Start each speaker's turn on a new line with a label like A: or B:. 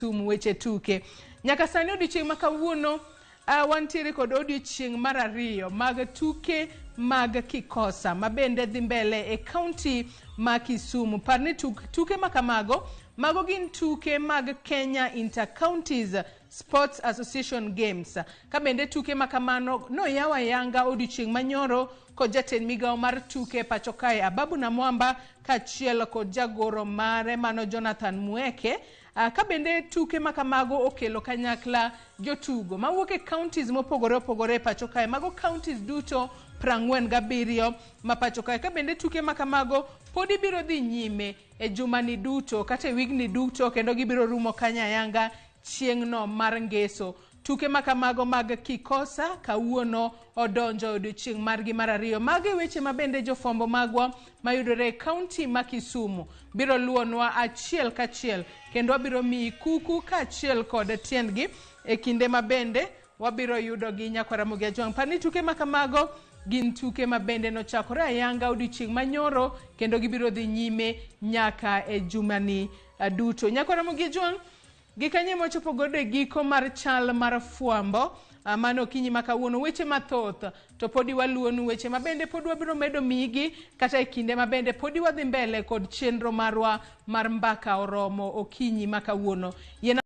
A: Kisumu weche tuke. Nyaka sani odiochieng' ma kawuono wantiere kod odiochieng' mar ariyo mag tuke mag Kikosa ma bende dhi mbele e kaunti ma Kisumu. Par ni tuke ma kamago, mago gin tuke mag Kenya Inter-Counties Sports Association Games. Ka bende tuke ma kamano noyaw ayanga odiochieng' manyoro kod jatend migawo mar tuke e pacho kae Ababu Namwamba kaachiel kod jagoro mare mano Jonathan Mueke. Ka bende tuke ma kamago okelo kanyakla jotugo mawuok e counties mopogore opogore e pacho kae, mago counties duto 47 ma pacho kae. Ka bende tuke ma kamago podi biro dhi nyime e jumani duto kata e wigni duto kendo gibiro rumo kanya ayanga chieng'no mar ngeso. Tuke ma kamago mag Kikosa kawuono odonjo e odiochieng' margi mar ariyo. Mago e weche ma bende jofwambo magwa mayudore e kaunti ma Kisumu biro luwonwa achiel kachiel kendo wabiro miyi kuku kaachiel kod tiendgi e kinde ma bende wabiro yudogi nyakwa Ramogi Ajwang'. Par ni tuke ma kamago gin tuke ma bende nochakore ayanga odiochieng' manyoro kendo gibiro dhi nyime nyaka e jumani duto. Nyakwa Ramogi Ajwang', Gikanyo ema wachopo godo e giko mar chal mar fwambo mano okinyi ma kawuono. Weche mathoth to podi waluwonu weche ma bende pod wabiro medo miyigi kata e kinde ma bende podi wadhi mbele kod chenro marwa mar mbaka oromo okinyi ma kawuono. Yiena